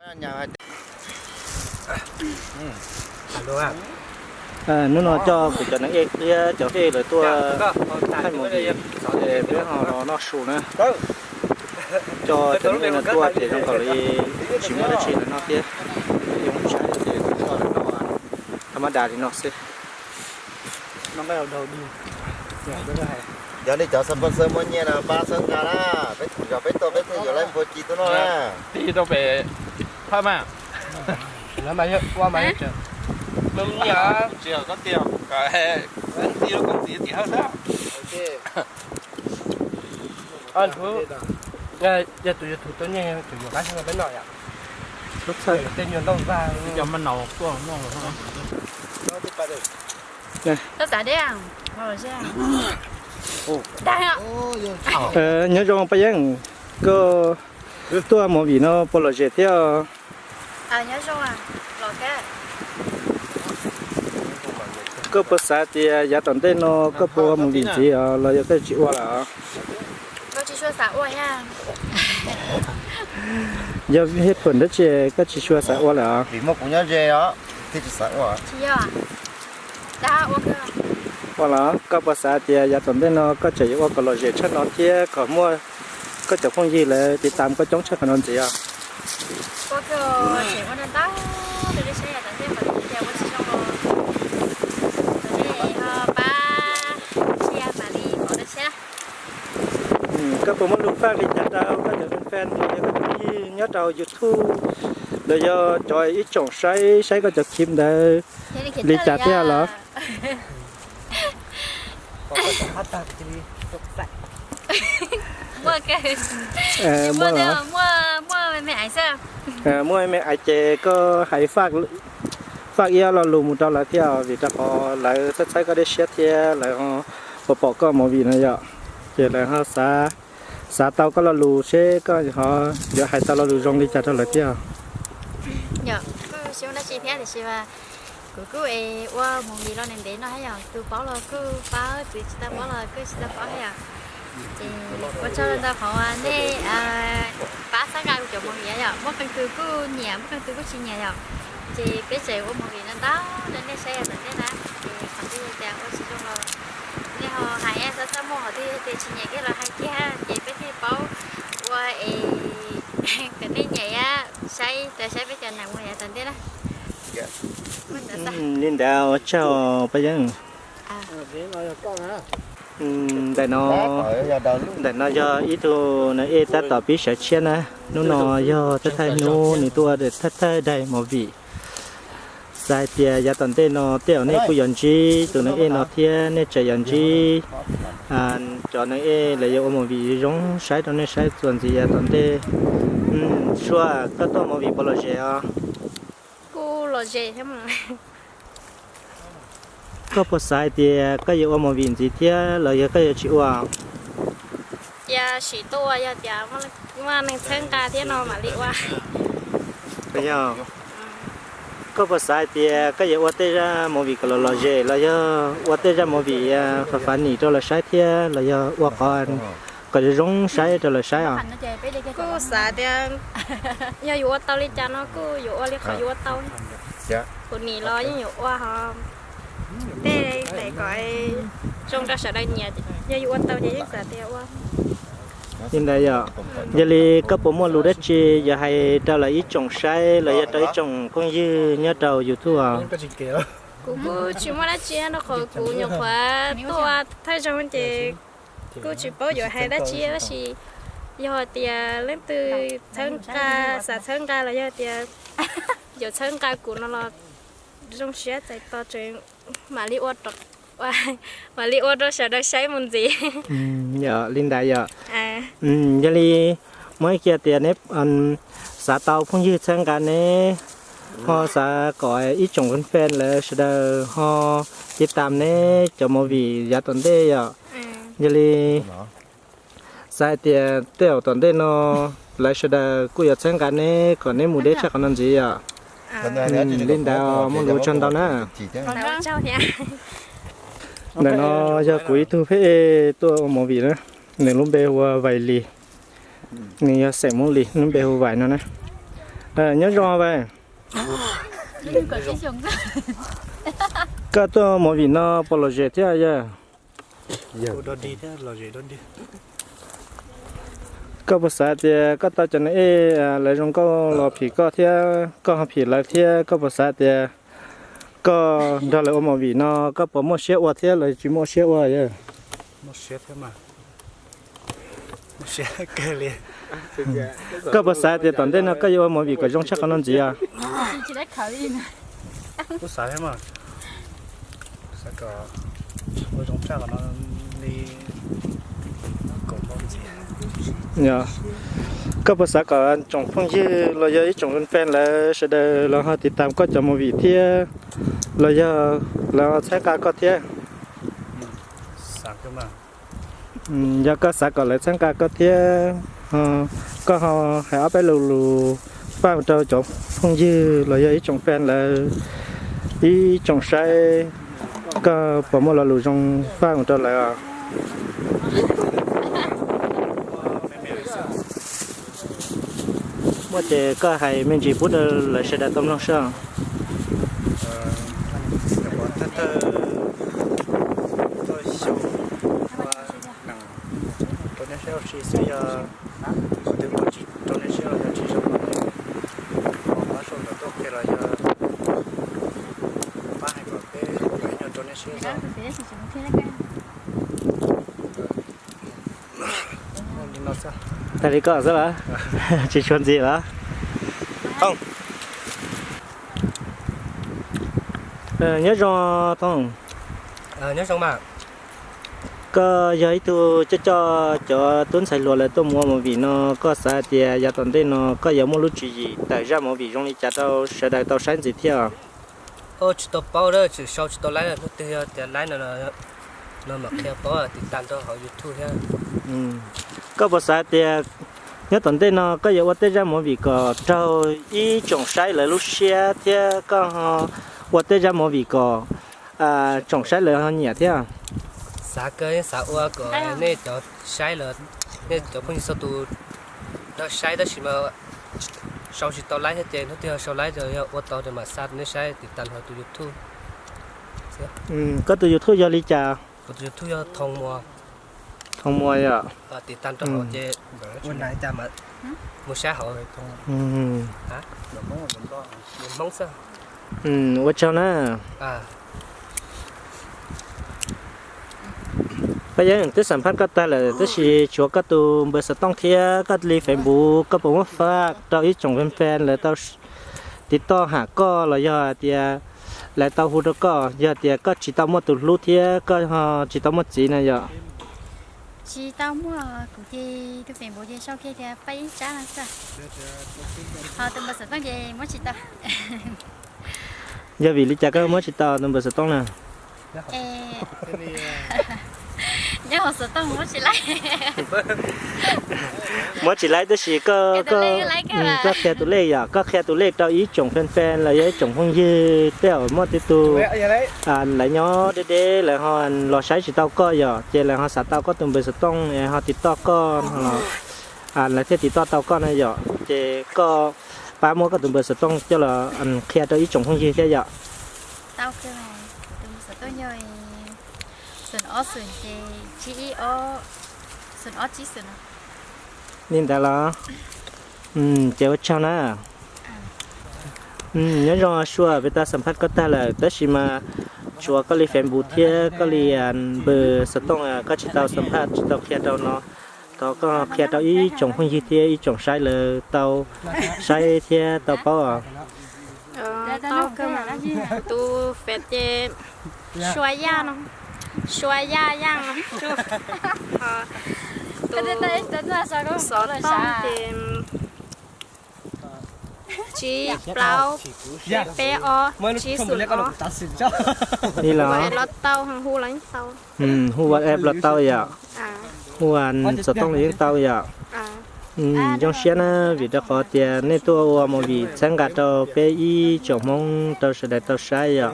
Hnub no coj kuv cov neeg ej thiab cov ej lawv tuaj thaij movie, ces peb ho los noj su na. Coj cov neeg ej no tuaj ces zoo nkaus li tsis muaj dab tsi lawv noj thiab, zoo saib ces coj lawv noj tha mab das li no xwb. Yog nej cov sponsor muaj nyiaj no pab txhawb nqa na, peb thaum yog peb tuaj peb thiaj yuav laib npua ci tuaj noj na. Tig rau pem hawb mas. Tsis yog koj tiag, tig rau koj txiv tim hawb xwb. Yog tus YouTube tuaj nyiaj tseem yuav qab xyoo no peb noj yom. Tej nyuag ntau vag cov maj naus tuaj noj. Nyob zoo Paj Yeeb, koj tuaj movie no puas lom zem thiab? Koj puas xav tias yav tom ntej no koj puas ua movie ntxiv os los yog koj tsis ua lawm? Yog haj phem dab tsi koj tsis tshua xav ua lawm os? Ua los koj puas xav tias yav tom ntej no koj tseem yuav ua kom lom zem tshaj no thiab kom muaj koj cov phooj ywg lawv tiv tam koj coob tshaj qhov no ntxiv os? Koj puas muaj lus faj li cas rau koj cov fan los yog koj cov phooj ywg nyob rau YouTube los yog cov ib tsoom saib saib koj cov clip ntawd li cas thiab los? Muaj me ais ces koj hais faj ib lo lus mus rau lawv thiab vim rau qhov lawv txhawb txhawb koj dej siab thiab lawv ho pom koj movie no yom, ces lawv ho xav tau koj lo lus seb koj ho yuav hais tau lo lus zoo li cas rau lawv thiab. Yog kuj tsis muaj dab tsi thiab tiam sis mas kuv kuj es ua movie los ntev ntev no thiab yom, tus paub los kuj paub, tus tsis tau paub los kuj tsis tau paub thiab yom. Ces ua tsaug ntau qhov uas nej pab txhawb nqa kuv cov movie yom, muaj qee tus kuj nyiam muaj qee tus kuj tsis nyiam yom. Ces peb tseem ua movie no ntau rau nej saib yav tom ntej na, ces qhov twg tias ua tsis zoo los nej ho hais, txaj muag qhov twg tias tsis nyiam kiag los hais kiag ces peb thiaj paub ua es kom nej nyiam thiab saib, saib peb cov nam mus yav tom ntej na. Li ntawd ua tsaug Paj Yeeb. Ntawm no, ntawm no yog ib tug neeg ej tab tom pib sawv tshiab na. Hnub no yog thaij thaij hnub nws tuaj thaij thaij daig movie. Xav hais tias yav tom ntej no tej zaum nej kuj yuav ntsib tus neeg ej no thiab nej tseem yuav ntsib cov neeg ej lawv yuav ua movie zoo saib rau nej saib txuas ntxiv yav tom ntej. Sua, koj tuaj movie puas lom zem os? Kuj lom zem thiab. Koj puas xav hais tias koj yuav ua movie ntxiv thiab los yog koj yuav tsis ua? Cia sim tuaj ua, yog tias muaj neeg txhawb nqa thiab no mam li ua. Koj puas xav hais tias koj yuav ua tej zaj movie kom lom lom zem los yog ua tej zaj movie fav fav nim rau lawv saib thiab los yog ua qhov kom zoo zoo saib rau lawv saib os? Kuj xav tias yog yuav ua tau li cas no kuj yuav ua li qhov yuav ua tau. Kuv nim los yeej yuav ua ho tej daim kom zoo rau sawv daws nyiam, yog yuav ua tau ces yeej xav tias ua. Li ntawd yom, yog li koj puas muaj lus dab tsi yuav hais rau lawv ib tsoom saib los yog rau ib tsoom phooj ywg nyob rau YouTube os? Kuv kuj tsis muaj dab tsi rau qhov kuv nyuam qhuav tuaj thawj zaug ces kuj tsis paub yuav hais dab tsi tab sis yog tias leej twg txhawb nqa, xav txhawb nqa los yog tias yuav txhawb nqa kuv no los zoo siab txais tos tseem mam li ua, mam li ua rau sawv daws saib mus ntxiv. Yog li ntawd yom. Yog li muab ib kiag tias neb xav tau phooj ywg txhawb nqa neb, ho xav kom ib tsoom fan lawv sawv daws ho tiv tam neb cov movie yav tom ntej yom. Yog li xav hais tias tej zaum tom ntej no lawv sawv daws kuj yuav txhawb nqa neb kom neb mus deb tshaj qhov no ntxiv yom. Li ntawd muaj lus ua tsaug ntau na. Ntawm no yog kuv ib tug pheb ej tuaj ua movie na, nws lub npe hu ua Vais Lis, nws yog xeem Hmoob Lis, lub npe hu Vais no na. Nyob zoo, koj tuaj movie no puas lom zem thiab yawg? Koj puas xav tias koj tau cov neeg ej lawv zoo nkauj los phim koj thiab koj ho phim lawv thiab, koj puas xav tias koj nrog lawv ua movie no koj puas muaj siab ua thiab los tsis muaj siab ua yawg? Koj puas xav tias tom ntej no koj yuav ua movie kom zoo tshaj qhov no ntxiv os? Koj puas xav kom tsoom phooj ywg los yog ib tsoom fan lawv sawv daws los ho tiv tam koj cov movie thiab los yog lawv txhawb nqa koj thiab? Yog koj xav kom lawv txhawb nqa koj thiab, koj ho hais ob peb lo lus faj rau cov phooj ywg los yog ib tsoom fan lawv, ib tsoom saib, koj puas muaj lo lus zoo faj rau lawv os? Muaj ces koj hais me ntsis pub rau lawv sawv daws tau mloog soj. Tag li koj xwb los? Tsis tshua ntxiv los? Nyob zoo Thoob. Koj yog ib tug coj coj cov tub ntxhais hluas lawv tuaj mus ua movie no, koj xav hais tias yav tom ntej no koj yuav muaj lub tswv yim tawm zaj movie zoo li cas rau sawv daws tau saib ntxiv thiab? Tsis tau paub, tseem sau tsis tau laib, hnub twg yog tias laib no mam qhia paub, tiv tas nrog hauv YouTube thiab. Koj puas xav tias nyob tom ntej no koj yuav ua tej zaj movie kom raug ib tsoom saib lawv lub siab thiab koj ho ua tej zaj movie kom tsoom saib lawv ho nyiam thiab? Xav kawg, xav ua kom nej cov saib los, nej cov phooj ywg txhua tus nrog saib, tab sis mas sau tsis tau laib thiab ces hnub twg yog sau laib ces yog ua tau ces mam xa rau nej saib, tiv tas hauv tus YouTube. Koj tus YouTube yog li cas? Kuv tus YouTube yog Thoob Muas. Thoob Muas yom? Tiv tas rau hauv ces mus saib hauv. Hmoob xwb. Ua tsaug na. Pab Yeeb, twb xam phaj koj tag lawm tab sis tshuav koj tus npawb xov tooj thiab koj li Facebook, koj puas muab faj rau ib tsoom fan lawv tau tiv toj ham koj los yog hais tias lawv tau hu rau koj, yog tias koj tsis tau muaj tus hlub thiab koj ho tsis tau muaj txiv na yom? Tsis tau muaj, kuv ces tus Facebook ces sau kiag tias Paj Yeeb Tsab no xwb. Ho tus npawb xov tooj ces muab tsis tau. Yog vim li cas koj muab tsis tau tus npawb xov tooj na? Nyob hauv xov tooj muab tsis laib. Muab tsis laib tab sis koj qhia tus lej yom, koj qhia tus lej rau ib tsoom fan fan los yog ib tsoom phooj ywg tej uas muaj tej tug lawv nyob deb deb lawv ho los saib tsis tau koj yom, ces lawv ho xav tau koj tus npawb xov tooj es ho tiv toj koj no los lawv thiaj tiv toj tau koj na yom. Ces koj pab muab koj tus npawb xov tooj coj los qhia rau ib tsoom phooj ywg thiab yom. Tau, tus npawb xov tooj yog xoom ob xoom ces tsib ib ob xoom ob tsib xoom. Li ntawd los? Ces ua tsaug na. Nyob zoo Sua, peb tau xam phaj koj tag lawm tab sis mas tshuav koj li Facebook thiab koj li npawb xov tooj koj tsis tau xam phaj tsis tau qhia rau no. Thov koj qhia rau ib tsoom phooj ywg thiab ib tsoom saib lawv tau saib thiab tau paub os. Tus Facebook ces Sua Yaj no, Sua Yaj Yaj no. Tus xov tooj ces tsib plaub peb ob tsib xoom ob. Li los? Los tau, hu los tau. Hu WhatsApp los tau yom. Hu xov tooj los yeej tau yom. Zoo siab na, vim rau qhov tias nej tuaj ua movie txhawb nqa rau peb ib tsoom Hmoob rau sawv daws tau saib yom.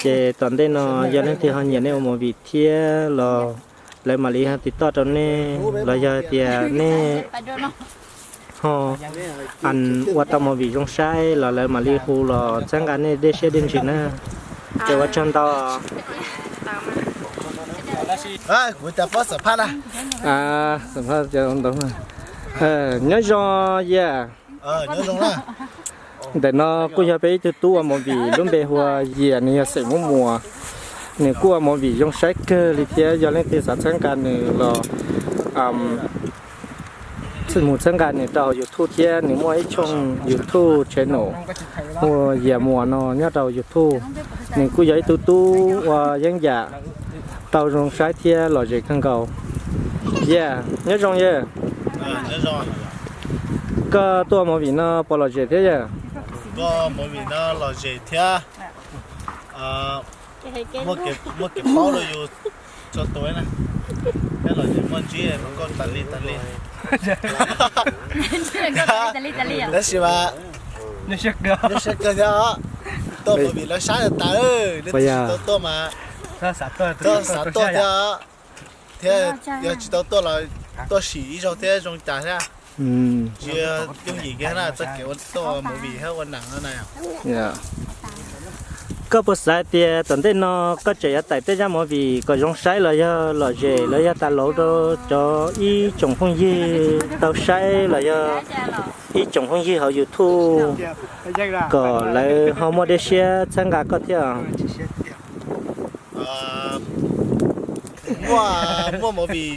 Ces tom ntej no yog leej twg ho nyiam nej ua movie thiab los lawv mam li ho tiv toj rau nej los yog tias nej Ho ua tau movie zoo saib los lawv mam li hu los txhawb nqa nej dej siab dej ntsws na. Ces ua tsaug ntau. Nyob zoo Yias. Ntawm no kuj yog peb ib tug tub ua movie lub npe hu ua Yias, nws yog xeem Muab Muas. Nws kuj ua movie zoo saib kawg li thiab, yog leej twg xav txhawb nqa nws los mus txhawb nqa nws rau hauv YouTube thiab. Nws muaj ib tshooj YouTube channel hu ua Yias Muas no nyob rau YouTube. Nws kuj yog ib tug tub ua yeeb yam tau zoo saib thiab lom zem kawg nkaus. Yias, nyob zoo yawg. Koj tuaj movie no puas lom zem thiab yawg? Movie no lom zem thiab, muaj kev paub rau yus txhua tus na, thiab lom zem muaj ntsib koj tas li tas li. Tab sis mas nej siab kawg thiab os, tuaj movie lawv saib tas, nej twb tsis tau tuaj mas, tuaj xav tuaj thiab os. Thiab yog tsis tau tuaj los tuaj sim ib zaug thiab zoo cas thiab. Tsis yooj yim kiag na txoj kev tuaj movie thiab ua neeg no na. Koj puas xav hais tias tom ntej no koj tseem yuav tải tej zaj movie kom zoo saib los yog lom zem los yog tas laus rau cov ib tsoom phooj ywg tau saib los yog ib tsoom phooj ywg hauv YouTube kom lawv ho muaj dej siab txhawb nqa koj thiab? Muaj, muaj movie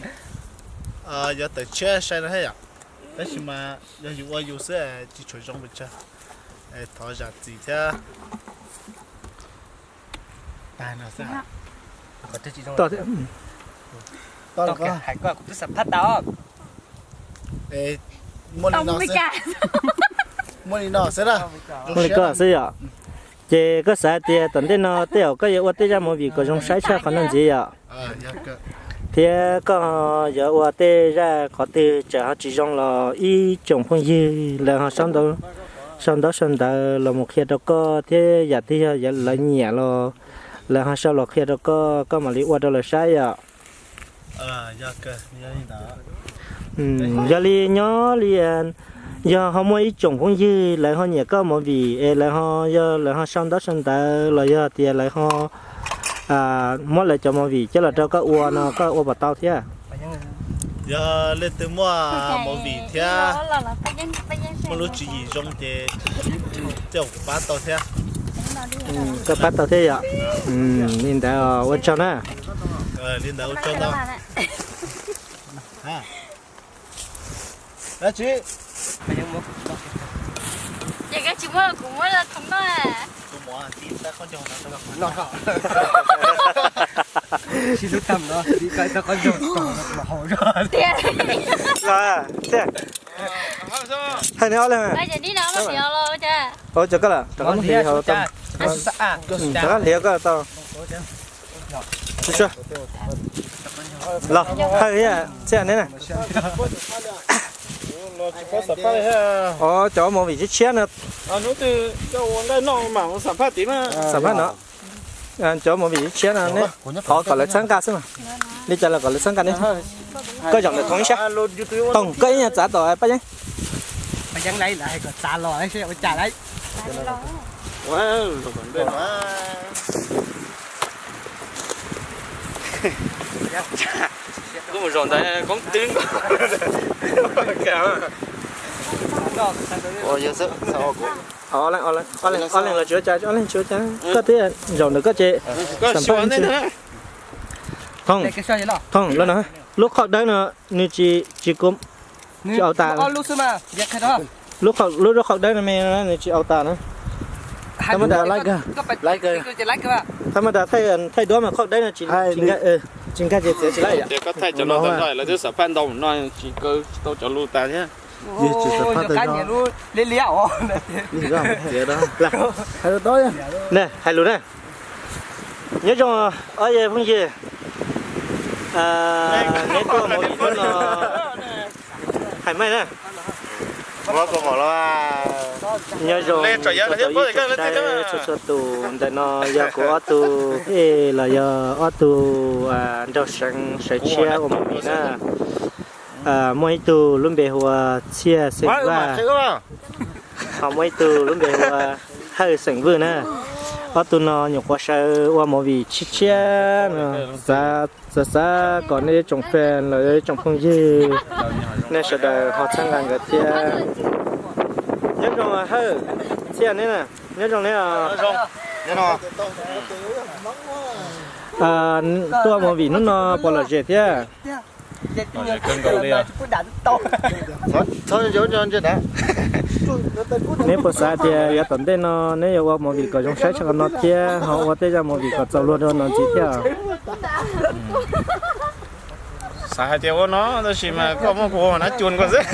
yuav tawm tshiab sai no thiab yom, tab sis mas yog yus ua yus xwb tsis tshua zoo pes tsawg, thov zam txim thiab. Muaj li no xwb, muaj li koj xwb yom. Ces koj xav hais tias tom ntej no tej zaum koj yuav ua tej zaj movie kom zoo saib tshaj qhov no ntxiv yom? Thiab koj yuav ua tej zaj qhov twg tseem ho tsis zoo los ib tsoom phooj ywg lawv ho sau ntaub sau ntawv los mus qhia rau koj thiab, yam twg yog lawv nyiam los lawv ho sau los qhia rau koj, koj mam li ua rau lawv saib yom. Yog li nyob li yog ho muaj ib tsoom phooj ywg lawv ho nyiam koj movie es lawv ho, yog lawv ho sau ntaub sau ntawv los yog tias lawv ho muab lawv cov movie coj los rau koj ua no koj ua puas tau thiab? Yog leej twg muaj movie thiab muaj lub tswv yim zoo ces tej zaum kuv pab tau thiab. Koj pab tau thiab yom? Li ntawd ua tsaug na. Li ntawd ua tsaug ntau. Hais neb ob leeg. Ua cov koj lawm, rov qab mus hliv hauv tau. Rov qab hliv koj tau. Los hawm thiab neb na. Os, cov movie tshiab tshiab no. Xam phaj no. Cov movie tshiab tshiab no neb thov kom lawv txhawb nqa xwb mas. Li cas los kom lawv txhawb nqa neb. Koj zaum ntawm Thoom ib sab. Thoom, koj ib nyuag txav tom Paj Yeeb. Lub mus zaum ntawd koob twb. Ob leeg los tsis ua cas, ob leeg tsis ua cas, koj twb zaum ntawm koj ces xam phaj. Thoom, Thoom, lub no, lub qhov dawb no nws tsis, tsis, tsis au tas. Lub, lub lub qhov dawb no me nws tsis au tas na. Tab mas tas, tab mas tas thaij duab mas qhov dawb no tsis, tsis nkag ces txiav tsis laib yom. Tias koj thaij cov no tag nrho lawv twb xam phaj ntau no tsis kaw tsis tau cov lus tas thiab. Hais lus na. Nyob zoo ob phooj ywg, neb tuaj mus ib hnub no hais meej na. Nyob zoo ib tsoom saib txhua txhua tus, ntawm no yog kuv ob tug phej los yog ob tug nraug seev sawv tshiab ua movie na. Muaj ib tug lub npe hu ua Txhiaj xeem Vaj, ho muaj ib tug lub npe hu ua Hawj xeem Vwj na. Ob tug no nyuam qhuav sawv ua movie tshiab tshiab no, xav, xav kom nej ib tsoom fan los yog ib tsoom phooj ywg, nej sawv daws ho txhawb nqa nkawd thiab. Nyob zoo Hawj, Txhiaj neb, nyob zoo neb. Tuaj ua movie hnub no puas lom zem thiab? Neb puas xav tias yav tom ntej no neb yuav ua movie kom zoo saib tshaj qhov no thiab ho ua tej zaj movie kom txaus luag dua no ntxiv thiab? Xav hais tias ua no tab sis mas koj muab kuv ua nab cuag koj xwb.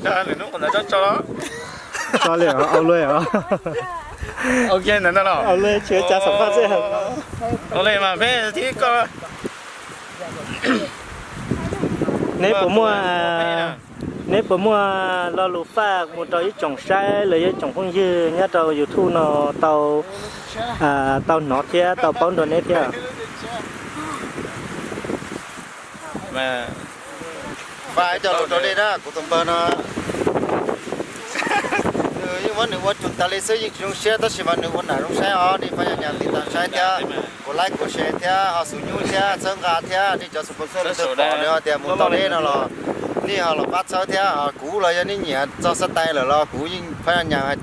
Lwm hnub kuv ntawd tso tso. Tso li, au li os. Ok, ntawm no los. Au li, tsis ua cas, xam phaj xwb. Au li mas peb thib koj. Neb puas muaj, neb puas muaj lo lus faj mus rau ib tsoom saib los yog ib tsoom phooj ywg nyob rau YouTube no tau, tau hnov thiab tau paub nrog neb thiab? Faj ib co lus rau nej na, kuv tus npawg no nws yeej muab nws ua cum tas li xwb yeej tsis zoo siab tab sis mas nws ua nam zoo saib os. Nej phaj yog nyam tiv tas saib thiab, kuv like kuv share thiab ho xub nyub thiab txhawb nqa thiab nej cov sponsor los tau pom nws hais tias mus tau deb no los nej ho los pab txhawb thiab. Kuv los yog nej nyiam txog xab tais lawm los kuv yeej phaj yog nyam hais